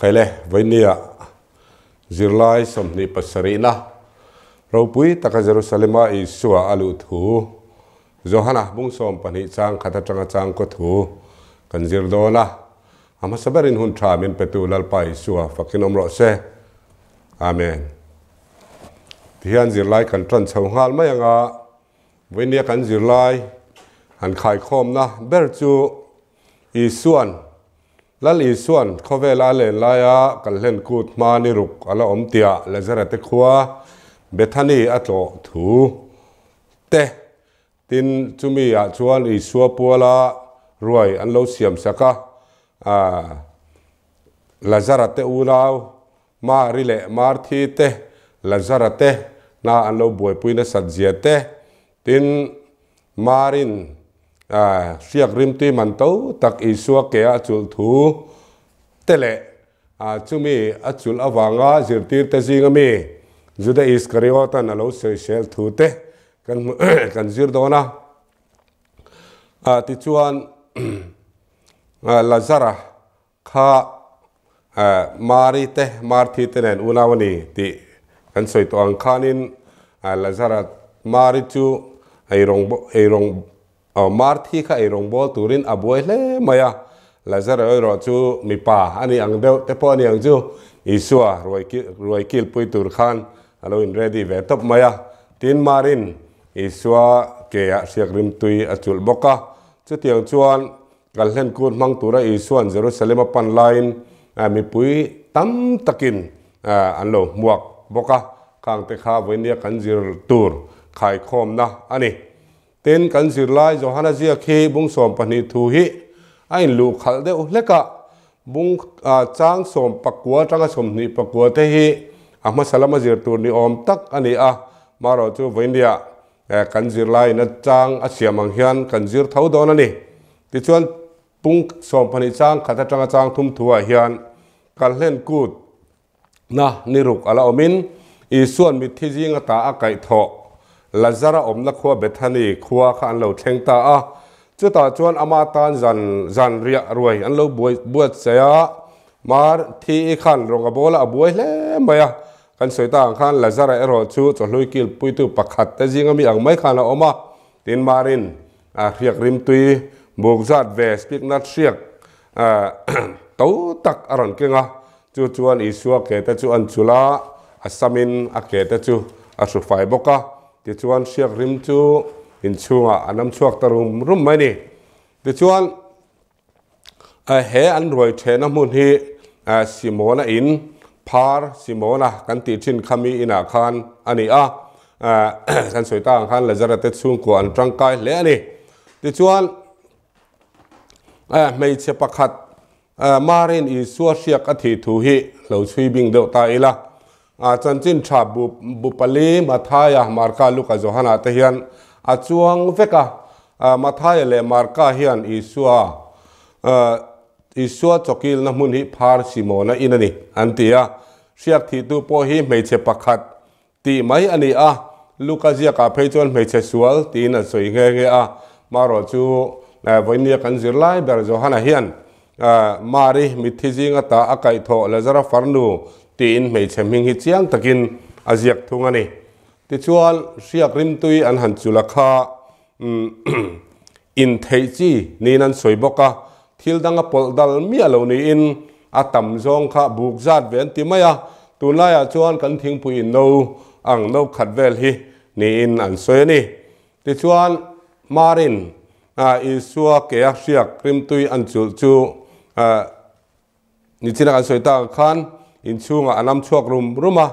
Khaile, vawinia zirlai 27na ropui taka Jerusalema Isua a luh thu Johana bung 12 chang khat atanga chang kaw thu kan zir dawn a. A hmasa berin hun tha min petu Lalpa Isua fakin awm rawh se. Amen. Tihian zirlai kan tan chho nghal mai anga vawinia kan zirlai han khaikhawmna ber chu Isuan Lal Isuan khawvela a len laia kal hlen kut hma ni ruk a la awm tia Lazara te khua Bethany a tlawh thu te tin chumi ah chuan Isua puala ruai an lo siam sak a, Lazara te unau Mari leh Marthi te Lazara te hna an lo buaipui nasat zia te tin Marin hriak rimtui man to tak Isua ke a chulh thu te leh chumi a chulh avanga zirtirte zinga mi Juda Iskariotan a lo sawisel thu te kan kan zir dawn a. Tichuan Lazara kha Mari te Marthi te nen unau a ni tih kan sawi tawh ang khanin Lazara Mari chu eirawng eirawng Marthi kha eirawng bawl turin a buai hle mai a, Lazara erawh chu mipa a ni ang deuh te pawh a ni ang chu Isua ruai ruai kilpui tur khan a lo in ready ve tawp mai a, tin Marin Isua ke ah hriak rimtui a chulh bawk a, chutiang chuan Kal hlen kut hmang tura Isua'n Jerusalem a pan laiin mipui tam takin an lo hmuak bawk a, khangte kha vawinia kan zir tur khaikhawmna a ni. Tin, kan zirlai Johana ziak hi bung 12 thu hi a inluh khalh deuh hlek a, bung chang 19 atanga 29 te hi a hmasa lama zir tur ni awm tak a ni a, marawh chu vawinia Kan zirlaiin a chang a siam ang hian kan zir tho dawn a ni. Tichuan, pung 12 chang khat atanga chang thum thuah hian kalhlen kut na ni ruk a la awmin Isua'n mitthi zing ata a kaih thawh Lazara awmna khua Bethany khua kha an lo thleng ta a. Chutah chuan ama tan zan zan riah ruai an lo buai buatsaih a, Mar thi i khan rawng a bawla a buai hle mai a. Kan sawi ta ang khan Lazara erawh chu chawhlui kilpuitu pakhat te zinga mi ang mai khan a awm a, tin Marin a hriak rimtui buk zat ve spiknat hriak to tak a rawn keng a, chu chuan Isua ke te chu an chul a, a samin a ke te chu a hru fai bawk a, tichuan hriak rim chu inchhungah a nam chhuak ta rum rum mai ni. Tichuan. He an ruai thehna hmun hi Simona in phar Simona kan tih thin kha mi inah khan a ni a, kan sawi tak ang khan Lazara te chhungkua an tangkai hle a ni. Tichuan hmeichhe pakhat Marin Isua hriak a thih thu hi lo chhui bing deuh ta ila. Chanchin tha bu pali Mathaia, Marka, Luka, Johana te hian a chuang vek a. Mathaia leh Marka hian Isua Isua chawkilna hmun hi phar Simona in a ni an ti a. Hriak thihtu pawh hi hmeichhe pakhat tih mai a ni a. Luka ziakah phei chuan hmeichhe sual tiin an sawi nghe nghe a. Marawh chu vawinia kan zirlai ber Johana hian Mari mitthi zinga ta a kaihthawh Lazara farnu tiin hmeichhe hming hi chiang takin a ziak thung a ni. Tichuan, hriak rimtui an han chul a kha intheih chi niin an sawi bawk a, thil dang a pawlh dal miah lo niin a tam zawng kha buk zat ve an ti mai a, tunlaiah chuan kan thingpui in no ang no khat vel hi niin an sawi a ni. Tichuan, Marin Isua ke a hriak rimtui an chulh chu nichina kan sawi tak ang khan inchhungah a nam chhuak rum rum a,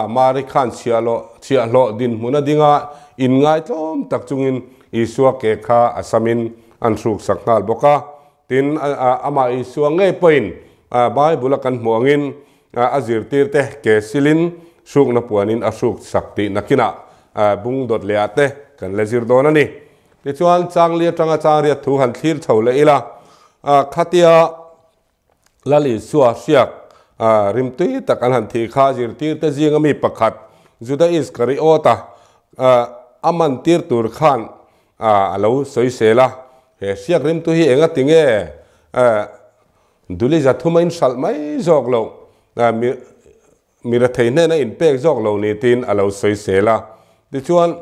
Mari khan chhiahhlawh dinhmun a ding a, inngaitlawm tak chungin Isua ke kha a samin an hruksak nghal bawk a. Tin, amah Isua ngei pawhin Bible a kan hmuh angin a zirtirte ke silin hrukna puanin a hruksak tih nakinah bung dawt leh ah te kan la zir dawn a ni. Tichuan, Changli atanga Changriat thu han thlir chho leh ila, khatia Lal Isua hriak rimtui tak an han thih kha zirtirte zinga mi pakhat Juda Iskariota a man tir tur khan a lo sawisel a, he hriak rimtu hi enga tinge? Duli 300 a in hralh mai zawk loh, mi rethei hnena in pek zawk lo ni tiin a lo sawisel a. Tichuan,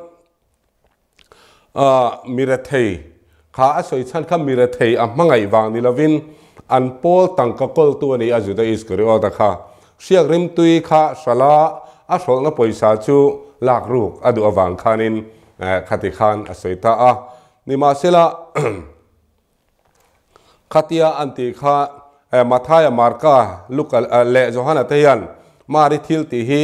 mi rethei kha a sawi chhan kha mi rethei a hmangaih vang ni lovin an pawl tangka kawltu a ni a, Juda Iskariota kha hriak rimtui kha hralh a, a hrawlhna pawisa chu lak ruk a duh avang khanin khati khan a sawi ta a. Nimahsela, Khatia an tih kha Mathaia, Marka, Luka leh Johana te hian Mari thil tih hi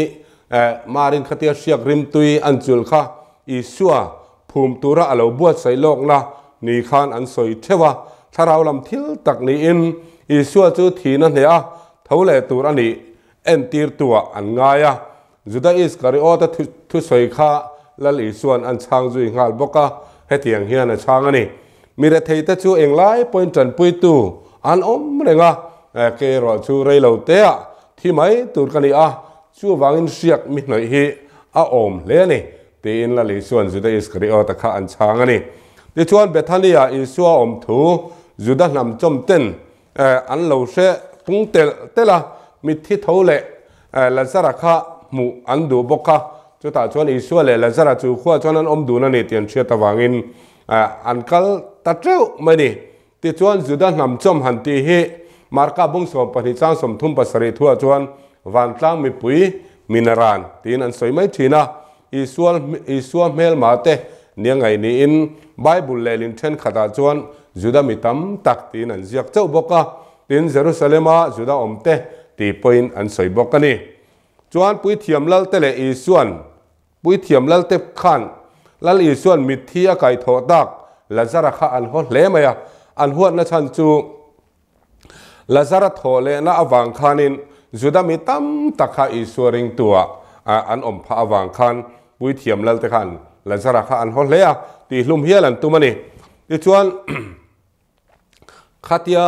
Marin khatia hriak rimtui an chulh kha Isua phum tura a lo buatsaih lawkna ni khan an sawi theuh a. Thlarau lam thil tak niin Isua chu thihna hneh a tho leh tur a nih entirtuah an ngai a. Juda Iskariota thusawi kha Lal Isua'n an chhang zui nghal bawk a, hetiang hian a chhang a ni. Mi retheite chu englai pawhin tanpuitu an awm reng a, kei erawh chu rei lo teah thi mai tur ka ni a, chuvangin hriak mi hnawih hi a awm hle a ni, tiin Lal Isua'n Juda Iskariota kha an chhang a ni. Tichuan Bethania Isua awm thu Juda hnam chawmten An lo hre pung telh telh a, mitthi tho leh Lazara kha hmuh an duh bawk a. Chutah chuan Isua leh Lazara chu khuaah chuan an awm dun a ni tih an hriat avangin an kal ta teuh mai a ni. Tichuan Juda hnam chawm han tih hi Marka bung 12 chang 37 thuah chuan vantlang mipui minaran tiin an sawi mai thin a. Isua Isua hmelma te nia ngaih niin Bible lehlin thenkhatah chuan Juda mi tam tak tiin an ziak chauh bawk a, tin Jerusalema Juda awm te tih pawhin an sawi bawk a ni. Chuan Puithiam Lalte leh Isuan Puithiam Lalte khan Lal Isuan mitthi a kaihthawh tak Lazara kha an haw hle mai a, an huatna chhan chu Lazara thawh lehna avang khanin Juda mi tam tak kha Isua ringtua an awm phah avang khan Puithiam Lalte khan Lazara kha an haw hle a, tihhlum hial an tum a ni. Tichuan, khatia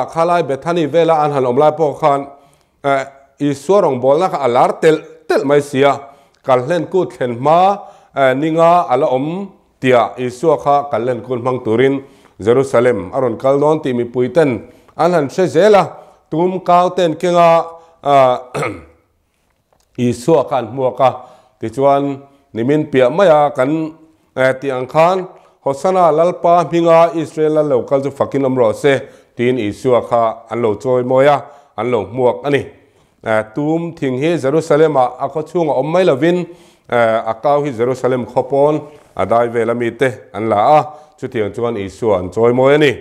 khalai Bethany vela an han awm lai pawh khan Isua rawngbawlna kha a lar telh telh mai si a, kalhlen kut thlen hma ninga a la awm Tia Isua kha kal lenkul hmang turin Jerusalem a rawn kal dawn tih mipuiten an han hre zel a, tum kau ten kenga Isua kha an hmuak a, tichuan nimin piah maia kan tih ang khan Hosana Lalpa hminga Israel lal lo kal chu fakin awm rawh se tiin Isua kha an lo chawi mawi a, an lo hmuak a ni. Tum thing hi Jerusalem-ah a khaw chhungah awm mai lovin a kau hi Jerusalem khaw pawn a dai vel ami te an la a, chutiang chuan Isua an chawi mawi a ni.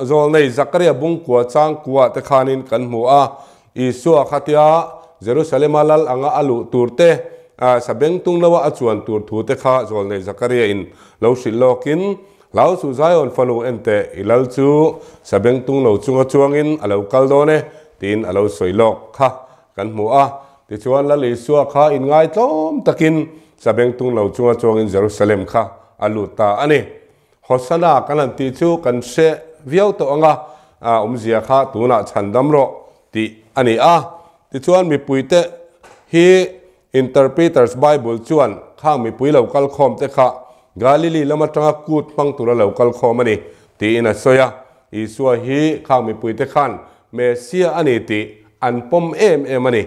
Zawlnei Zakaria bungkua changkua te khanin kan hmu a, Isua khatia Jerusalem-a lal anga a luh tur te, sabengtung loa a chuan tur thu te kha Zawlnei Zakaria in lo hrilh lawkin Hlau suh Zion fanu en teh, i lal chu sabeng tung lo chunga chuangin a lo kal dawn e, tiin a lo sawi lawk kha kan hmu a. Tichuan Lal Isua kha inngaitlawm takin sabeng tung lo chunga chuangin Jerusalem kha a lut ta a ni. Hosana kan han tih chu kan hre viau tawh ang a, awmzia kha tunah chhandam rawh tih a ni a. Tichuan mipuite hi Interpreter's Bible chuan khang mipui lo kal khawm te kha Galili lam atanga kut hmang tura lo kal khawm a ni tiin a sawi a. Isua hi khang mipui te khan Messiah a ni tih an pawm em em a ni.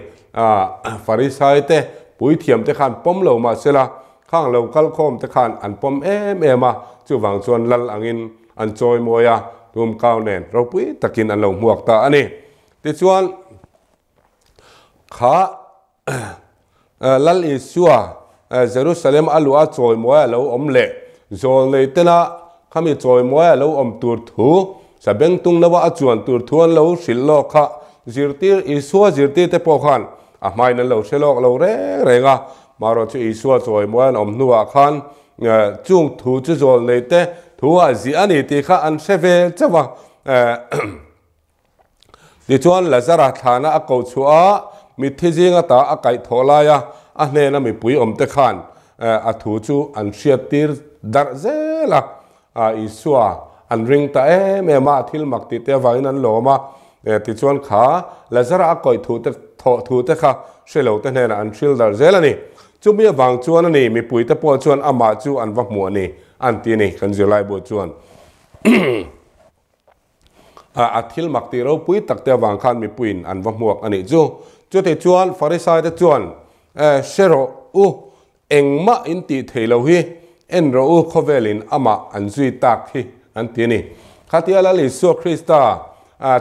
Farisai te, puithiam te khan pawm lo mah sela khang lo kal khawm te khan an pawm em em a, chuvang chuan lal angin an chawi mawi a, tumkau nen ropui takin an lo hmuak ta a ni. Tichuan kha Lal Isua Jerusalem a luh a chawimawi a lo awm leh zawlnei tena khami chawimawi a lo awm tur thu sabengtung lova a chuan tur thu an lo hrilh lawk kha zirtir Isua zirtir te pawh khan a hmain an lo hre lawk lo reng reng a. Marawh chu Isua chawimawi an awm hnuah khan chung thu chu zawlnei te thu ah ziah a ni tih kha an hre ve chauh a. Tichuan, Lazara thlana a koh chhuah a, mitthi zinga ta a kaih thawh laia a hnena mipui awmte khan a thu chu an hriattir darh zel a. Isua an ring ta em em a, a thil mak tih te avangin an lawm a. Tichuan kha Lazara a kawih thu te thawh thu te kha hre lo te hnenah an hril darh zel a ni. Chumi avang chuan a ni, mipuite pawh chuan amah chu an va hmuh a ni, an ti a ni, kan zirlaibu chuan. A thil mak tih ropui tak te avang khan mipuiin an va hmuak a nih chu. Chutih chuan Farisai te chuan, Hre rawh u, engmah in tih thei lo hi, en rawh u, khawvelin amah an zui tak hi, an ti a ni. Khatia Lal Isua Krista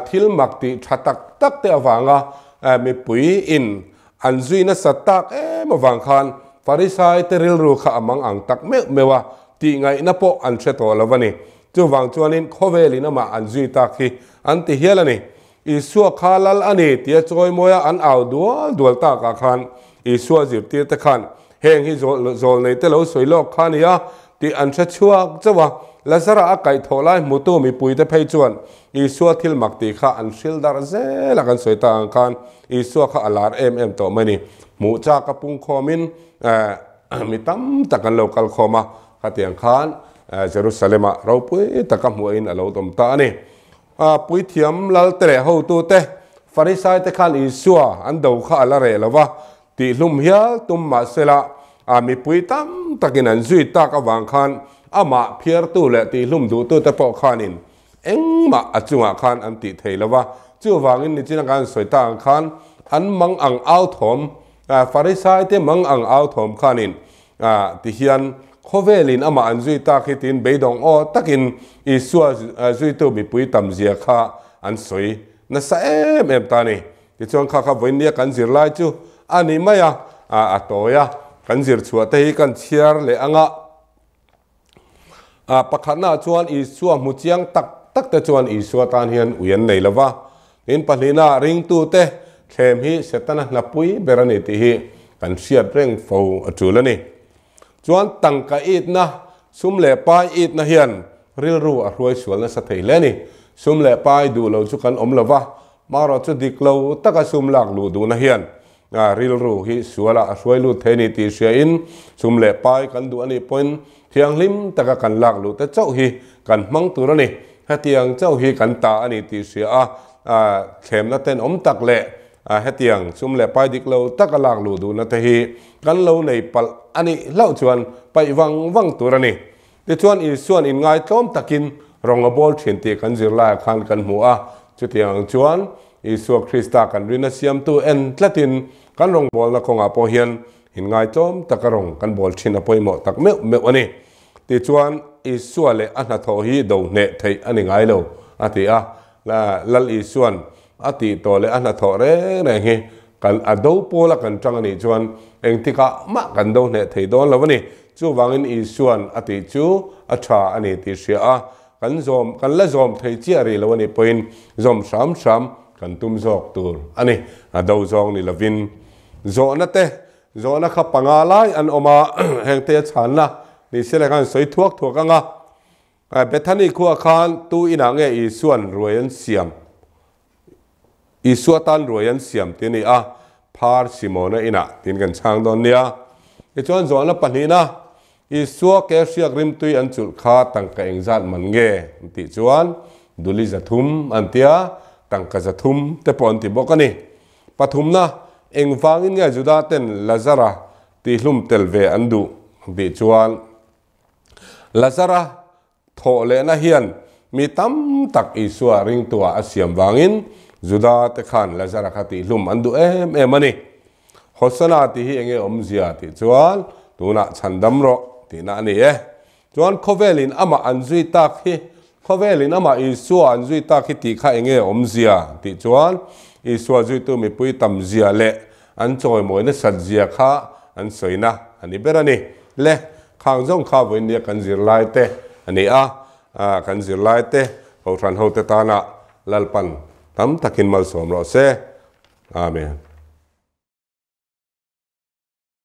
thil mak tih tha tak tak te avanga mipuiin an zui nasa tak em avang khan Farisai te rilru kha a mang ang tak meuh meuh a, tih ngaihna pawh an hre tawh lo a ni. Chuvang chuanin khawvelin amah an zui tak hi an ti hial a ni. Isua kha lal a ni tia chawimawia an au dual dual takah khan Isua zirtirte khan heng hi zawlneite lo sawi lawk kha a ni a tih an hre chhuak chauh a. Lazara a kaihthawh lai hmutu mipuite phei chuan Isua thil mak tih kha an hril darh zel a kan sawi tak ang khan Isua kha a lar em em tawh mai a ni. Hmuh chak a pungkhawmin mi tam tak an lo kal khawm a, khatiang khan Jerusalem-ah ropui taka hmuahin a lo dawm ta a ni. Puithiam lalte leh hotute, Farisaite khan Isua an do kha a la reh lo va, tihhlum hial tum mahsela mipui tam takin an zui tak avang khan amah phiartu leh tihhlum duhtute pawh khanin engmah a chungah khan an tih thei lo va. Chuvangin nichina kan sawi tak ang khan an mang ang au thawm, Farisaite mang ang au thawm khanin Tihian, khawvelin amah an zui tak hi tiin beidawng aw takin Isua zuitu mipui tam zia kha an sawi nasa em em ta a ni. Tichuan kha kha vawinia kan zir lai chu a ni mai a, a tawi a, kan zir chhuah te hi kan chhiar leh anga pakhatnaah chuan Isua hmu chiang tak tak te chuan Isua tan hian ui an nei lo va, tin pahnihnaah ringtute thlem hi Setana hlapui ber a ni tih hi kan hriat reng fo a tul a ni. Chuan tangka itna, sum leh pai itna hian rilru a hruai sual nasa thei hle a ni. Sum leh pai duh lo chu kan awm lo va, marawh chu dik lo taka sum lak luh duhna hian Rilru hi sualah a hruai lut thei a ni tih hriain sum leh pai kan duh a nih pawhin thianghlim taka kan lak luh te chauh hi kan hmang tur a ni. Hetiang chauh hi kan ta a ni tih hria a, thlemna tenawm tak leh hetiang sum leh pai dik lo taka lak luh duhna te hi kan lo nei palh a nih hlauh chuan paih vang vang tur a ni. Tichuan Isua'n inngaitlawm takin rawng a bawl thin tih kan zirlaiah khan kan hmu a. Chutiang ang chuan Isua Krista kan rin a siamtu en tlatin kan rawngbawlna kawngah pawh hian inngaitlawm taka rawng kan bawl thin a pawimawh tak meuh meuh a ni. Tichuan Isua leh a hnathawh hi do hneh theih a ni ngai lo, a ti a. Lal Isua'n a tih tawh leh a hnathawh reng reng hi kan a do pawla kan tang a nih chuan engtikah mah kan do hneh thei dawn lo a ni. Chuvangin Isua'n a tih chu a tha a ni tih hria a, kan zawm kan la zawm thei chiah rih lo a nih pawhin zawm hram hram kan tum zawk tur a ni. A do zawng ni lovin zawhna te zawhna kha panga lai an awm a, hengte a chhanna ni se le khan sawi thuak thuak ang a. Bethany khuah khan tu inah nge Isua'n ruai an siam? Isua tan ruai an siam tih a ni a, Phar Simona inah tiin kan chhang dawn nia. Tichuan zawhna pahnihna, Isua ke hriak rimtui an chulh kha tangka engzat man nge? an tih chuan duli 300 an tia, tangka 300 te pawh an ti bawk a ni. Pathumna, engvangin nge Juda ten Lazara tihlum tel ve an duh? an tih chuan, Lazara thawh lehna hian mi tam tak Isua ringtuah a siam vangin Juda te khan Lazara kha tihhlum an duh em em a ni. Hosana tih hi enge awmzia tih chuan tunah chhandam rawh tihna a ni e. Chuan khawvelin amah an zui tak hi, khawvelin amah Isua an zui tak hi tih kha enge awmzia tih chuan Isua zuitu mipui tam zia leh an chawimawi nasat zia kha an sawina a ni ber a ni. Le, khang zawng kha vawinia kan zirlai te a ni a, kan zirlai te Kohhran hote tana Lalpan tam takin malsawm rawh se. Amen.